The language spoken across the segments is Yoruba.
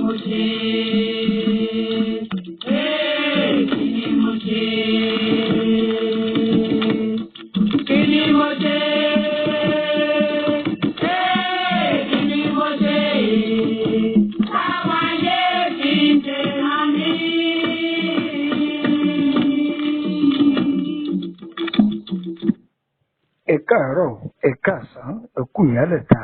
Mo ṣe? Ee, kí ni mo ṣe? Kí ni mo ṣe? Ee, kí ni mo ṣe? Táwọn ayé fi ń ṣe rán mi. Ẹ káàárọ̀, ẹ káàsán, ẹ kú ìyálẹ̀ta.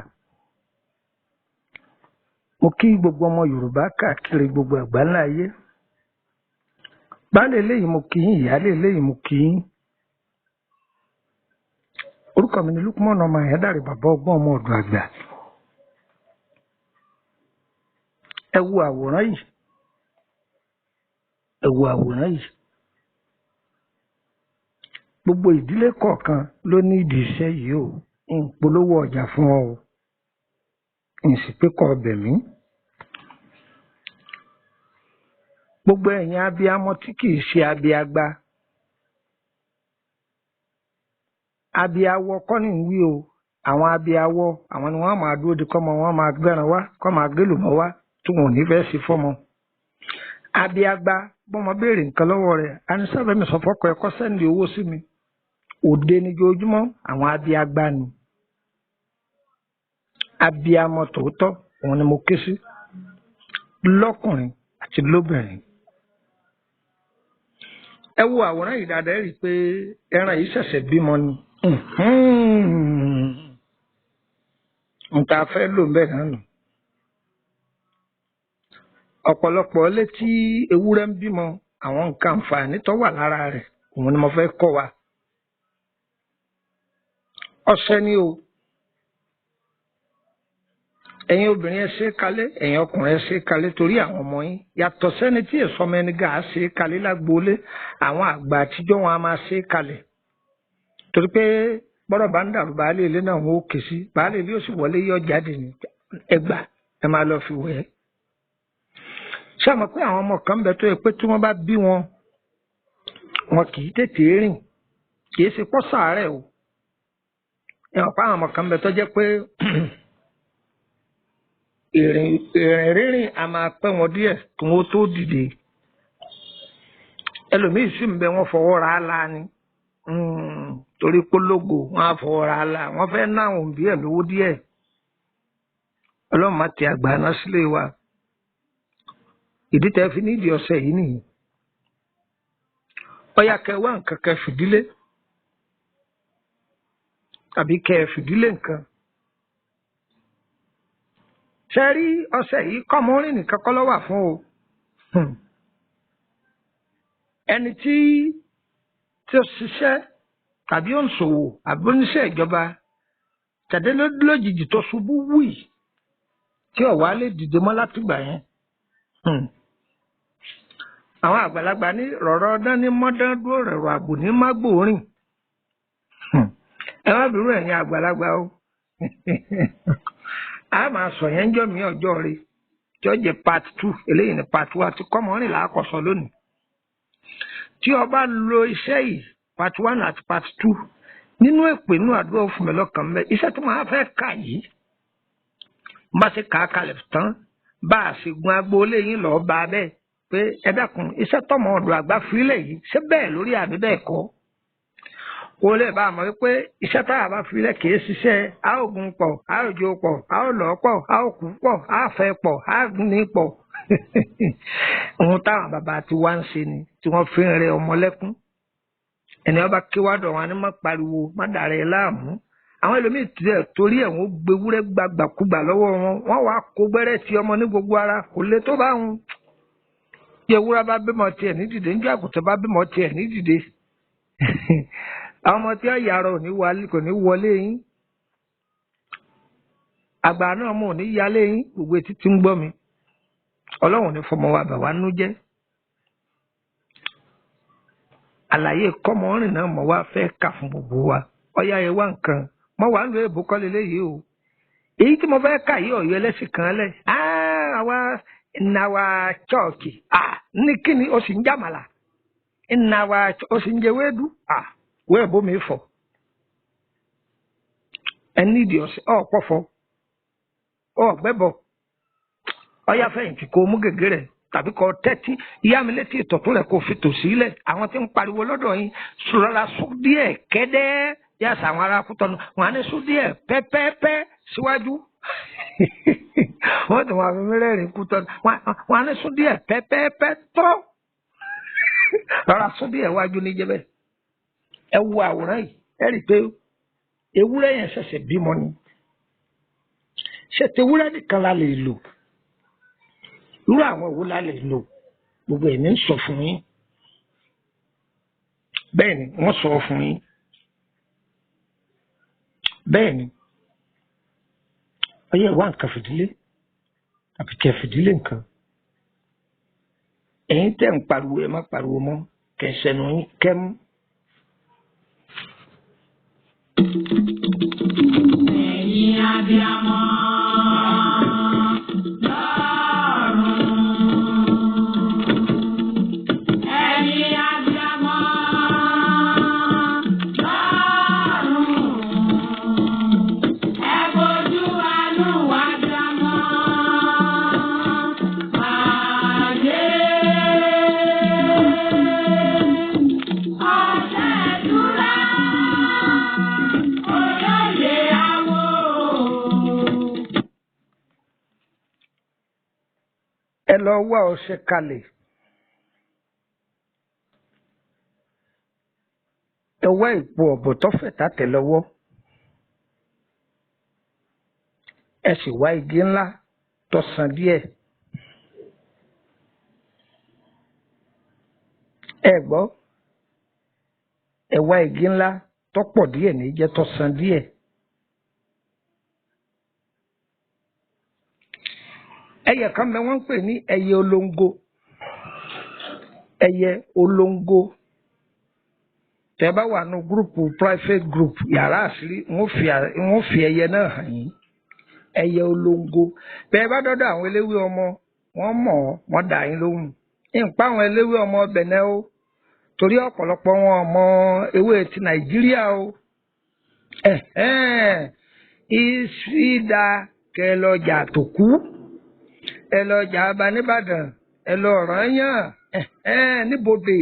Mo kí gbogbo ọmọ Yorùbá káàkiri gbogbo àgbáńlá ayé. Baálé eléyìí mo kí yín, ìyáálé eléyìí mo kí yín. Orúkọ mi ni Lukman ọmọ Àyándàrè, bàbá ọgbọ́n, ọmọ ọ̀dọ̀ àgbà. Ẹ wo àwòrán yìí, ẹ wo àwòrán yìí. Gbogbo ìdílé kọ̀ọ̀kan ló ní ìdí iṣẹ́ yìí o. Ń polówó ọjà fún ọ o, ń sì pé kọ́ ọbẹ̀ mí. Gbogbo ẹ̀yin abiyamọ tí kìí ṣe abiagba, abiawọ kọ́ ni ń wí o. Àwọn abiawọ, àwọn ni wọ́n máa dúró de kọ́mọ wọn máa gbẹ́ran wá, kọ́ máa gélùmọ́ wá, tí wọn ò ní fẹ́ sí fọ́mọ. Abiagba, bọ́mọ béèrè nǹkan lọ́wọ́ rẹ̀, anisábẹ́mi sọ fọ́kọ ẹ kó sẹ́ndì owó sí mi. Òde níjoojúmọ́, àwọn abiagba ni. Abiamọ tòótọ́ òun ni mo ké sí, lọ́kùnrin àti lóbìnrin. Ẹ wo àwòrán yìí dáadáa, ẹ rí i pé ẹran yìí ṣẹ̀ṣẹ̀ bímọ ni. N ta fẹ́ lò ń bẹ̀ náà nù. Ọ̀pọ̀lọpọ̀ ilé tí ewúrẹ́ ń bímọ, àwọn nǹkan àǹfààní tó wà lára rẹ̀ òun ni mo fẹ́ kọ́ wa. Ọṣẹ ni o. Ẹ̀yin obìnrin, ẹ ṣe é kalẹ̀, ẹ̀yin ọkùnrin, ẹ ṣe é kalẹ̀ torí àwọn ọmọ yín. Yàtọ̀ sẹ́ni tí èso ọmọ ẹni gà á ṣe é kalẹ̀ lágboolé, àwọn àgbà àtijọ́ wọn a máa ṣe é kalẹ̀. Torí pé bọ́rọ̀ bá ń dàrú, baálé ilé náà wọn ó ké sí, baálé ilé ó sì wọlé yọ jáde ní ẹgbà, ẹ máa lọ fi wẹ̀ ẹ́. Ṣé àmọ́ pé àwọn ọmọ kan ń bẹ tó yẹ pé tí wọ́n bá bí wọn, wọn kì í tètè rìn, kì í ṣe pọ́ sàárẹ̀ o. Ẹ mọ̀ pé àwọn ọmọ kan ń bẹ tó jẹ́ pé ìrìn rírìn a máa pẹ́ wọn díẹ̀ kí wọ́n tó dìde. Ẹlòmíì sì ń bẹ, wọ́n fọwọ́ ra á la ni, torí pológo wọn á fọwọ́ ra á la, wọ́n fẹ́ ná àwọn òbí ẹ̀ lówó díẹ̀. Ọlọ́run má ti àgbà náà sílé wa. Ìdí tẹ́ fi nídìí ọṣẹ yìí nìyí. Ọyá, kẹ wá nǹkan kẹ fìdílé tàbí kẹ fìdílé nǹkan. Ṣe rí ọṣẹ yìí, kọ́mọ rìn nìkan kọ́ ló wà fún o. Ẹni tí ó ṣiṣẹ́ tàbí ó ń ṣòwò àbí oníṣẹ́ ìjọba tàdé lójijì tó ṣubú wùì tí ò wá lè dìde mọ́ látìgbà yẹn. Àwọn àgbàlagbà ní rọ̀rọ̀ ọdán ní mọ́dán dúró, rọ̀rọ̀ àgbò ní mágbò rìn. Ẹ má bínú, ẹ̀yin àgbàlagbà o. A máa sọ yẹn jọ mí ọjọ́ rẹ tí ó jẹ́ part two. Eléyìí ní part one tí kọ́mọrin là á kọ́ sọ lónìí. Tí o bá lo iṣẹ́ yìí, part one àti part two, nínú èpè, inú àdúrà fún mi lọ́kàn mẹ́. Iṣẹ́ tí màá fẹ́ kà yìí, bá ṣe kà á kalẹ̀ tán, bá a ṣe gun agboolé yín lọ́ọ́ bá a bẹ́ẹ̀ pé ẹ dákun, iṣẹ́ tọmọ ọ̀dọ̀ àgbà fílẹ̀ yìí, ṣé bẹ́ẹ̀ lórí àbí bẹ́ẹ̀ kọ́? Kó lè bá a mọ̀ wípé iṣẹ́ tá a bá filẹ̀ kì í ṣiṣẹ́ a ó gun pọ̀, a ó jó pọ̀, a ó lọ́ pọ̀, a ó kú pọ̀, a fẹ́ pọ̀, a ní pọ̀. Ohun táwọn bàbá ti wá ń ṣe ni tí wọ́n fi ń rẹ ọmọ lẹ́kún. Ẹni ọba kíwádọ̀ wọn ni má pariwo, má dàrẹ́ láàmú. Àwọn ẹlòmíì tiẹ̀ torí ẹ̀ wọ́n gbewúrẹ́ gbàgbàkúgbà lọ́wọ́ wọn, wọ́n wàá kó gbẹ́rẹ́ ti ọmọ ní gbogbo ara, kò lè tó bá wọn. Tí ewúrẹ́ bá bímọ tiẹ̀ ní dìde, ń jẹ́ àgùntàn bá bímọ tiẹ̀ ní dìde, àwọn ọmọ tí ó yàrá ò ní wálé, kò ní wọlé yín. Àgbà náà mọ̀ ò ní yálé yín. Gbogbo etí tí ń gbọ́ mi, Ọlọ́run ní fọmọ wa bà wá nú jẹ́. Àlàyé kọ́mọrìn náà mọ̀ wá fẹ́ kà fún gbogbo wa. Ọyá, ẹ wá nǹkan mọ̀ wá ń lo èbó kọ́lé léyìí o. Èyí tí mo fẹ́ kà yí, ọ̀yọ́ ẹlẹ́sìn kan lẹ̀ àwa ìnáwó chọ́ọ̀kì ní kíni o sì ń jàmàlà, ìnáwó o sì ń jẹ wéédú wẹ́ẹ̀ bómi fọ̀. Ẹ nídìí ọ̀sẹ̀ ọ̀pọ̀fọ̀ ọ̀gbẹ́bọ̀. Ọyá fẹ̀yìntì kó mú gègé rẹ̀ tàbí kó tẹ́tí ìyá mi létí ìtọ̀tún rẹ̀ kó fi tò sílẹ̀. Àwọn tí ń pariwo lọ́dọ̀ yín rọra sún díẹ̀ kẹ́dẹ́ yàtọ̀ àwọn ará Kútọ́nù wọn á ní sún díẹ̀ pẹ́pẹ́pẹ́ síwájú. Wọ́n ti wọn àfi mẹ́rẹ̀ẹ̀rin Kútọ́nù wọn á ní sún díẹ̀ pẹ́pẹ́pẹ́ tọ́ rọra sún díẹ̀ wájú níjẹ́ bẹ́ẹ̀. Ẹ wo àwòrán yìí, ẹ rí i pé ewúrẹ́ yẹn ṣẹ̀ṣẹ̀ bímọ ni. Ṣé tewúrẹ́ nìkan la lè lò? Irú àwọn wo la lè lò? Gbogbo ẹ̀ ní sọ fún yín. Bẹ́ẹ̀ ni wọ́n sọ fún yín. Bẹ́ẹ̀ ni ọyẹ́ ìwà nǹkan fìdílé àbí kẹ́ fìdílé nǹkan. Ẹ̀yin tẹ́ ń pariwo, ẹ má pariwo mọ́, kẹsẹ̀nu yín kẹ́mú. Ẹ̀yin abiyamọ lọ́run. Ẹ̀yin abiyamọ lọ́run. Ẹ fojú àánú wá abiyamọ. Ayé. Ọ̀sẹ̀ ìtura, olóye àwọ̀. Ẹ lọ wá ọṣẹ kalẹ̀. Ẹ wá ìpò ọ̀bọ̀ tọ́fẹ̀ tàtẹ̀ lọ́wọ́. Ẹ sì wá igi ńlá tó sàn díẹ̀. Ẹ gbọ́, ẹ wá igi ńlá tó pọ̀ díẹ̀ ní jẹ́ tó sàn díẹ̀. Ẹyẹ kan bẹ wọ́n ń pè ní ẹyẹ olóńgó. Ẹyẹ olóńgó. Tẹ́ bá wà nù gúrùpù private group yàrá àṣírí, wọ́n fi ẹyẹ náà hàn yín. Ẹyẹ olóńgó. Bẹ́ẹ̀ bá dọ́dọ̀ àwọn eléwé ọmọ, wọ́n mọ̀ ọ́, wọ́n dà yín lóhùn. Ìpá àwọn eléwé ọmọ Bẹ̀nẹ̀ o, torí ọ̀pọ̀lọpọ̀ wọn ọmọ ewé ti Nàìjíríà o. Ẹ̀hẹ́n, ìsídà kẹ lọ́jà tó kú, ẹ lọ́jà aba nìbàdàn, ẹ lọ Ọ̀rànyàn, ẹ̀hẹ́n, níbodè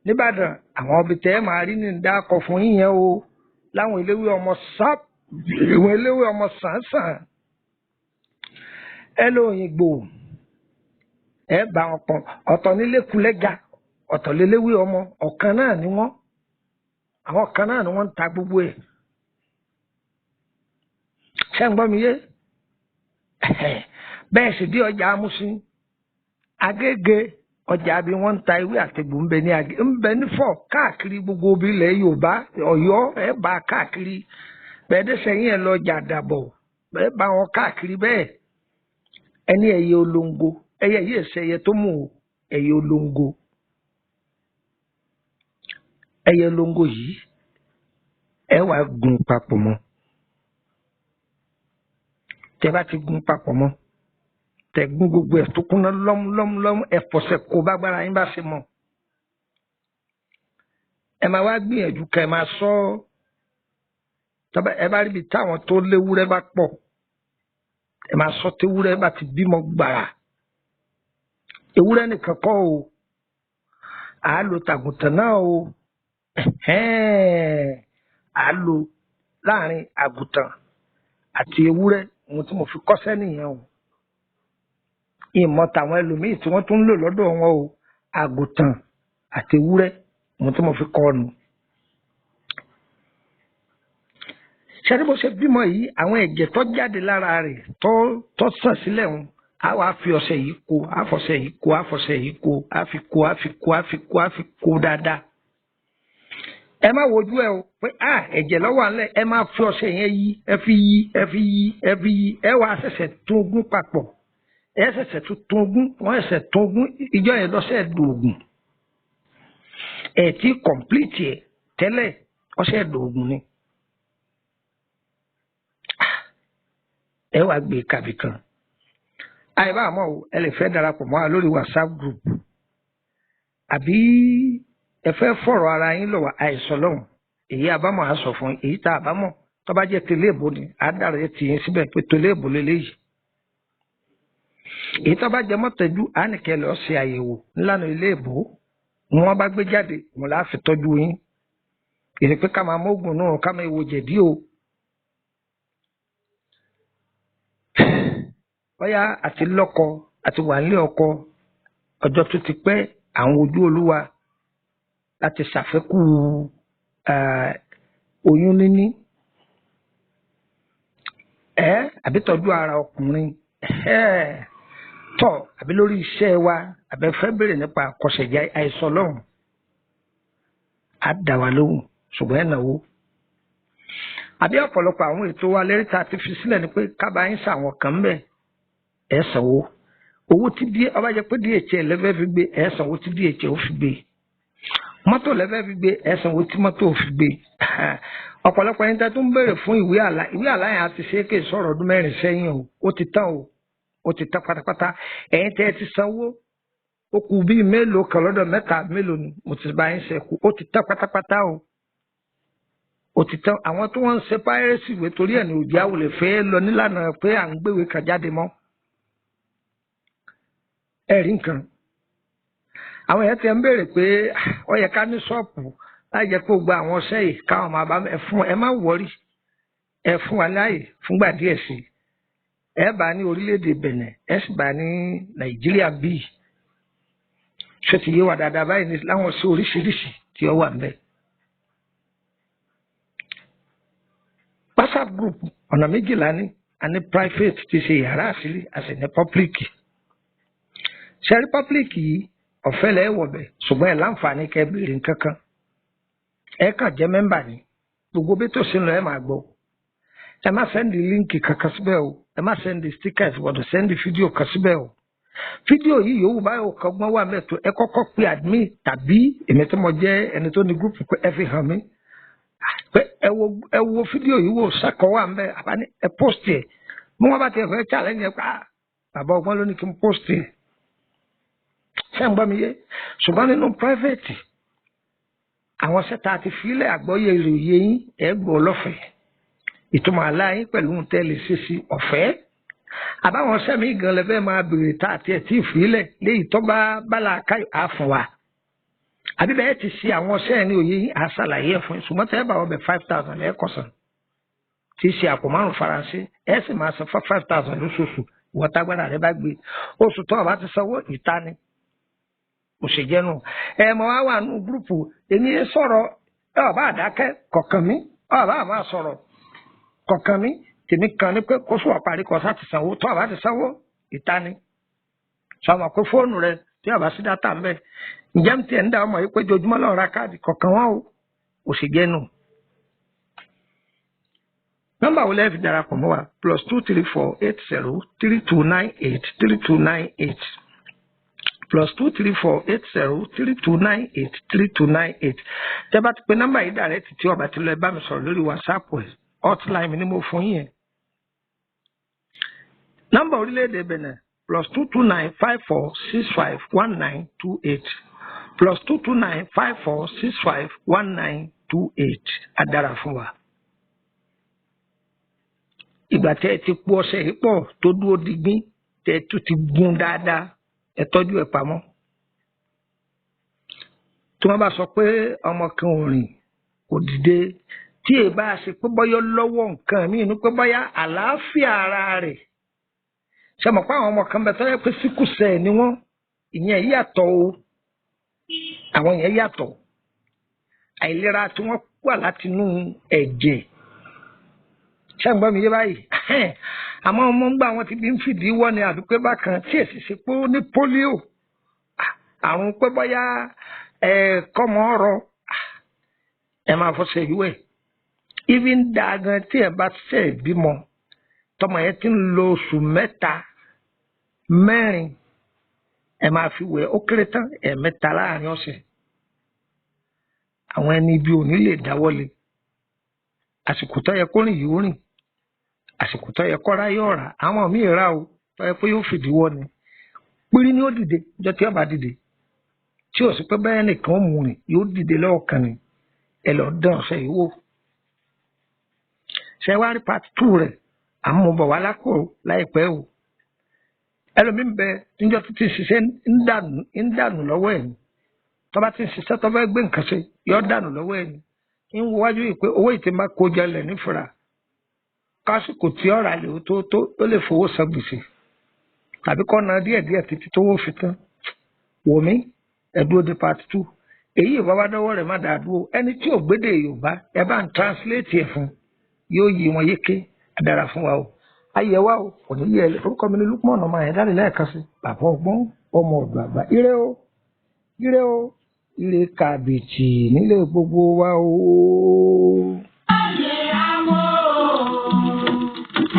nìbàdàn, àwọn ibi tẹ́ ẹ máa rí ní dákọ̀ fún yín yẹn o. Láwọn eléwé ọmọ sáp, ìwọ̀n eléwé ọmọ sàǹsàn. Ẹ lọ Òyìngbò, ẹ bá wọn pọn. Ọ̀tọ̀ nílé kulẹ́ga, ọ̀tọ̀ léléwé ọmọ, ọ̀kan náà ni wọ́n. Àwọn kan náà ni wọ́n ń ta gbogbo ẹ̀. Ṣé ń gbọ́ mi yé? Bẹ́ẹ̀ sì bí ọjà Amúsín, Agége, ọjà bí wọ́n ń ta ewé àtegbò ń bẹ ní Agé, ń bẹ nífọ̀ káàkiri gbogbo ibi ilẹ̀ Yorùbá, Ọ̀yọ́, ẹ bá káàkiri. Bẹ́ẹ̀ dé sẹ́yìn ẹ lọ ọjà Àdàbọ̀, ẹ bá wọn káàkiri bẹ́ẹ̀. Ẹni ẹyẹ olóńgó, ẹyẹ yìí ẹsẹ ẹyẹ tó mú o, ẹyẹ olóńgó. Ẹyẹ olóńgó yìí, ẹ wàá gun papọ̀ mọ́. Tẹ́ bá ti gun papọ̀ mọ́, tẹ́ gún gbogbo ẹ̀ tó kúnná lọ́múlọ́múlọ́mú, ẹ fọṣẹ kó bá gbára yín bá ṣe mọ́. Ẹ máa wá gbìyànjú ká ẹ máa sọ ọ́. Ẹ bá ríbi táwọn tó léwúrẹ́ bá pọ̀, ẹ máa sọ tewúrẹ́ bá ti bímọ gbàrà. Ewúrẹ́ nìkan kọ́ o, à á lo tàgùntàn náà o. Ẹ̀hẹ́n, à á lo láàrin àgùntàn àti ewúrẹ́, ohun tí mo fi kọ́ṣẹ́ nìyẹn o. Ìmọ̀ tàwọn ẹlòmíì tí wọ́n tún ń lò lọ́dọ̀ wọn o, àgùntàn àti ewúrẹ́, ohun tí mo fi kọ́ nu. Ṣé bó ṣe bímọ yìí, àwọn ẹ̀jẹ̀ tó jáde lára rẹ̀ tó sàn sílẹ̀ ń, á wàá fi ọṣẹ yìí kó, á fọṣẹ yìí kó, á fọṣẹ yìí kó, á fi kó, á fi kó, á fi kó, á fi kó dáadáa. Ẹ má wojú ẹ o pé a ẹ̀jẹ̀ lọ́wọ́ àlẹ́, ẹ má fi ọṣẹ yẹn yí, ẹ fi yí, ẹ fi yí, ẹ fi yí, ẹ wàá ṣẹ̀ṣẹ̀ tún gún papọ̀. Ẹ ṣẹ̀ṣẹ̀ tún tún gún, wọ́n ṣẹ̀ṣẹ̀ tún gún, ìjọ yẹn lọ́sẹ̀ dògùn. Ẹ ti kọ̀m̀plìtì ẹ̀ tẹ́lẹ̀, ọṣẹ dògùn ni. Ẹ wàá gbé kàbí kan. Àìbá àmọ́ o, ẹ lè fẹ́ darapọ̀ mọ́ wa lórí WhatsApp group, àbí ẹ fẹ́ fọ̀rọ̀ ara yín lọ́wọ́ àìsàn lọ́hùn. Èyí àbámọ̀ á sọ fún yín, èyí tá àbámọ̀ tó bá jẹ́ tẹ̀lé èbó ni, á dára tì yín síbẹ̀ pé tẹ̀lé èbó lélẹ́yìí. Èyí tó bá jẹ mọ́tẹ́jú, ànìkẹ́ lọ́ọ́ ṣe àyẹ̀wò ńlànà ilé ìbò wọn bá gbé jáde, wọn là á fi tọ́jú yín. Èyí pé ká máa mógùn náà, ká máa wo jẹ̀dí o. Bóyá àti lọ́kọ àti wà nílé ọkọ ọjọ́ tó ti pẹ́, àwọn ojú olúwa láti ṣàfẹ́kù oyún níní, àbí tọ́jú ara ọkùnrin tọ́, àbí lórí iṣẹ́ wa, àbẹ fẹ́ béèrè nípa àkọsẹ̀já àìsàn lọ́hùn, á dà wá lóhùn, ṣùgbọ́n ẹ̀ náwó. Àbí ọ̀pọ̀lọpọ̀ àwọn ètò wa lérí tá a ti fi sílẹ̀ ni pé kábàá ń ṣàwọn kan ń bẹ̀, ẹ̀ sanwó. Owó tí díẹ̀ ọba jẹ́ pé DHL lẹ́fẹ̀ẹ́ fi gbé, ẹ̀ sanwó tí DHL ó fi gbé. Mọ́tò lẹ́fẹ̀ẹ́ fi gbé, ẹ̀ sanwó tí mọ́tò ó fi gbé. Ọ̀pọ̀lọpọ̀ ẹni tẹ́ tó ń béèrè fún ìwé àlá, ìwé àlá yẹn a ti ṣe é kè sọ̀rọ̀ ọdún 4 sẹ́yìn o, ó ti tán o, ó ti tán pátápátá. Ẹ̀yin tẹ́ ti sanwó, ó kù bíi mélòó kan lọ́dọ̀ mẹ́ta mélòó ni mo ti bá yín ṣẹ́kù, ó ti tán pátápátá o, ó ti tán. Àwọn tó wọ́n ń ṣe piracy ìwé torí ẹ̀ ní òjì àwòlẹ̀ fẹ́ lọ nílànà pé à ń gbéwèé kan jáde mọ́. Ẹ rí nǹkan. Àwọn èèyàn ti ń béèrè pé ó yẹ ká ní ṣọ́ọ̀pù láì jẹ́ kó gba àwọn ọṣẹ́ yìí káwọn máa bá ẹ fún ẹ, má wọrí, ẹ fún wa láàyè fúngbà díẹ̀ sí i. Ẹ bá ní orílẹ̀-èdè Benin, ẹ sì bá ní Nàìjíríà bíi. Ṣé ti yé wa dáadáa báyìí ní láwọn sí oríṣiríṣi tí ó wà ńbẹ̀. WhatsApp group ọ̀nà méjìlá ní, a ní private ti ṣe yàrá àṣírí, a sì ní public. Ṣe rí public yìí, ọ̀fẹ́ lẹ́ wọ̀bẹ̀, ṣùgbọ́n ẹ̀ láǹfààní kẹ́ béèrè nǹkan kan. Ẹ kàn jẹ́ mẹ́mbà ni, gbogbo bí tó ṣe ń lọ ẹ máa gbọ́. Ẹ má sẹ́ndì líǹkì kankan síbẹ̀ o, ẹ má sẹ́ndì stickers, gbọ́dọ̀ sẹ́ndì fídíò kan síbẹ̀ o. Fídíò yìí yòówù báyọ̀ kọ́gbọ́n wà mẹ́tò, ẹ kọ́kọ́ pe admin tàbí èmi tí mo jẹ́ ẹni tó ní gúrúùpù pé ẹ fi hàn mí. Pé ẹ wo fídíò yìí wò sẹ́kọ̀ọ́ wà mẹ́, àbá ní ẹ post ẹ̀. Bí wọ́n bá ti fẹ́ challenge ẹ pé bàbá ọgbọ́n ló ní kí n post ẹ̀. Ṣé ń gbọ́ mi yé? Ṣùgbọ́n nínú private, àwọn sẹ́ta àti fílẹ̀ àgbọ́yé ìròyìn yín ẹ̀ gbọ́ lọ́fẹ̀ẹ́. Ìtumọ̀ àlá yín pẹ̀lú ohun tẹ́ lè ṣe sí ọ̀fẹ́. Àbáwọn sẹ́mi gan lẹ́fẹ́ máa béèrè tá àti ẹ̀ tí ì fílẹ̀ léyìí tó bá bálá káyọ̀ á fún wa. Àbí bẹ́ẹ̀ ti ṣe àwọn sẹ́ẹ̀ ní òye yín á ṣàlàyé ẹ̀ fún yín. Ṣùgbọ́n tẹ́ ẹ bá wọ bẹ̀ 5,000 lẹ́ẹ̀kọ̀sán tí í ṣe àpò 5 Faransé, ẹ sì máa san 5,000 lóṣooṣù ìwọ tágbára rẹ bá gbé. Oṣù tó o bá ti sanwó ìta ni òṣèjẹnu. Ẹ mọ wá wà nù gúrùpù èmi yẹn sọ̀rọ̀, ẹ ọba àdákẹ́ kọ̀ọ̀kan mi, ọba àmà sọ̀rọ̀ kọ̀ọ̀kan mi, tèmi kan ní pé kó sùn ọ̀parí kọ sá ti sanwó, tó ọba ti sanwó ìta ni. Sọmọ pé fóònù rẹ tí ọba sí dátà ń bẹ, ǹjẹ́ ń tiẹ̀ ń dá ọmọ yìí pé jojúmọ́ lọ́ọ́ ra káàdì kọ̀ọ̀kan wọn o, òṣèjẹnu. Nọ́mbà wo lẹ́ẹ̀ fi darapọ̀ mọ́ wa? +234 80 3298 3298. +234 80 3298 3298. Tẹ́ bá ti pe nọ́mbà yìí dàrẹ́tì tí ọba ti lọ, ẹ bá mi sọ̀rọ̀ lórí WhatsApp ẹ̀, hotline mi ni mo fún yín yẹn. Nọ́mbà orílẹ̀-èdè Benin +229 54 65 1928. +229 54 65 1928. Á dára fún wa. Ìgbà tẹ́ ẹ ti po ọṣẹ yìí pọ̀ tó dúró digbín, tẹ́ ẹ tún ti gún dáadáa, ẹ tọ́jú ẹ pamọ́. Tí wọ́n bá sọ pé ọmọ kan ò rìn kò dìde, tí èyí bá ṣe pé bọ́yọ́ lọ́wọ́ nǹkan míì ní pé bọ́yá àlàáfíà ara rẹ̀. Ṣé mọ̀ pé àwọn ọmọ kan bẹ tó yẹ pé síkùsẹ̀ ni wọ́n, ìyẹn yàtọ̀ o, àwọn yẹn yàtọ̀. Àìlera tí wọ́n wà látinú ẹ̀jẹ̀. Ṣé ń gbọ́ mi yé báyìí? Àmọ́ ọmọ ń gbà wọ́n ti bí ń fìdí wọ́ ni àbí pé bákan tí èsì ṣe pé ó ní pólíò, àrùn pé bọ́yá ẹ kọ́mọ ọ̀rọ̀ ẹ máa fọṣẹ ìwẹ̀. Ibi ń da gan tí ẹ bá ṣe bímọ, tọmọ yẹn ti ń lo oṣù 3 mẹ́rin, ẹ máa fi wẹ̀ ó kéré tán ẹ̀ẹ̀mẹ́ta láàrin ọ̀sẹ̀. Àwọn ẹni ibi ò ní lè dáwọ́lé. Àsìkò tó yẹ kó rìn yìí ó rìn, àsìkò tó yẹ kó rá yóò rà. Àwọn míì rà o, tó yẹ pé yóò fìdí wọ́ ni. Pírí ni ó dìde jọ tí ó bá dìde, tí ò sí pé bẹ́ẹ̀ nìkan ó mú rìn, yóò dìde lọ́ọ̀kan ni. Ẹ lọ dán ọ̀sẹ̀ yìí wò. Ṣé wá rí part 2 rẹ̀? À ń mú bọ̀ wá lápò láìpẹ́ o. Ẹlòmíín bẹ níjọ́ títí ṣiṣẹ́ ń dànù lọ́wọ́ ẹ̀ ni. Tọ́ba ti ń ṣiṣẹ́ tó fẹ́ gbé nǹkan ṣe, yọ dànù lọ́wọ́ ẹ̀ ni. Ń wo wájú yìí pé owó ìtì máa kó jọlẹ̀ nífura. Kásìkò tí ọ̀rà lè tó tó ó lè fowó san gbèsè. Tàbí kọ́ na díẹ̀díẹ̀ títí tówó fi tán. Wòmí, ẹ̀dúró de part 2. Èyí ìbáwá dọ́wọ́ rẹ̀ má dàá dúró. Ẹni tí ò gbédè Yorùbá, ẹ bá ń translate ẹ̀ fún. Yóò yí wọn yéké, àdára fún wa o. Ayẹ wa o, kò ní yẹ ẹ. Orúkọ mi ni Lukman ọmọ Àyẹ̀dáre lẹ́ẹ̀kan sí. Bàbá ọgbọ́n, ọmọ ọ̀dọ̀ àgbà. Ire o, ire o, ire kàbìtì nílé gbogbo wa o. Ayé àwọ̀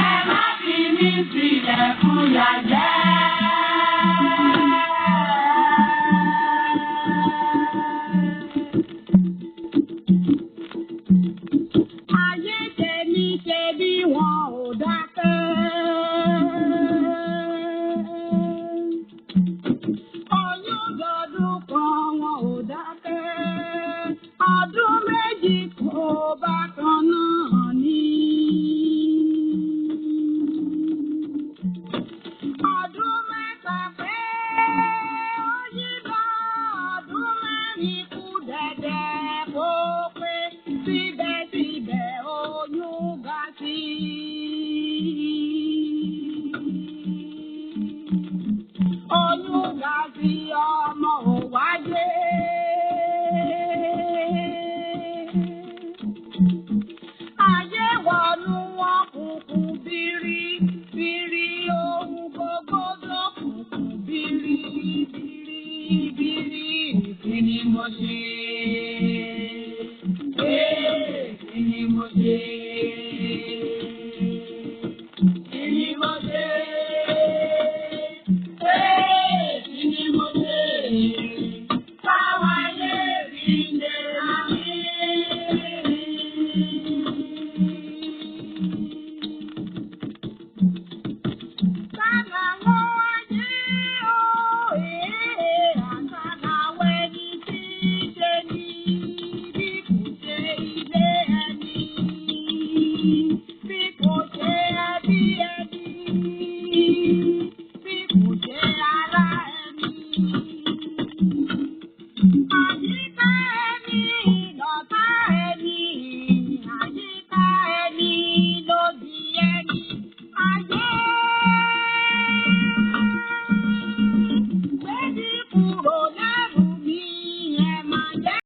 ẹ má fi mí sílẹ̀ fún ìyà jẹ. Ayé tèmi ṣe bí wọn ò dákẹ́. Oyún dọdún kan wọn ò dákẹ́. Ọdún méjì kò bákan náà ni. Ọdún mẹ́ta pé ó yí bá ọdún mẹ́rin kú dẹ̀dẹ̀ kó pé síbẹ̀síbẹ̀ oyún ga sí i. Oyún ga sí ọmọ ò wáyé. Ayé wọnú wọn kúkú bírí bírí ohun gbogbo lókùnkùn bírí bírí bírí kí ni mo ṣe?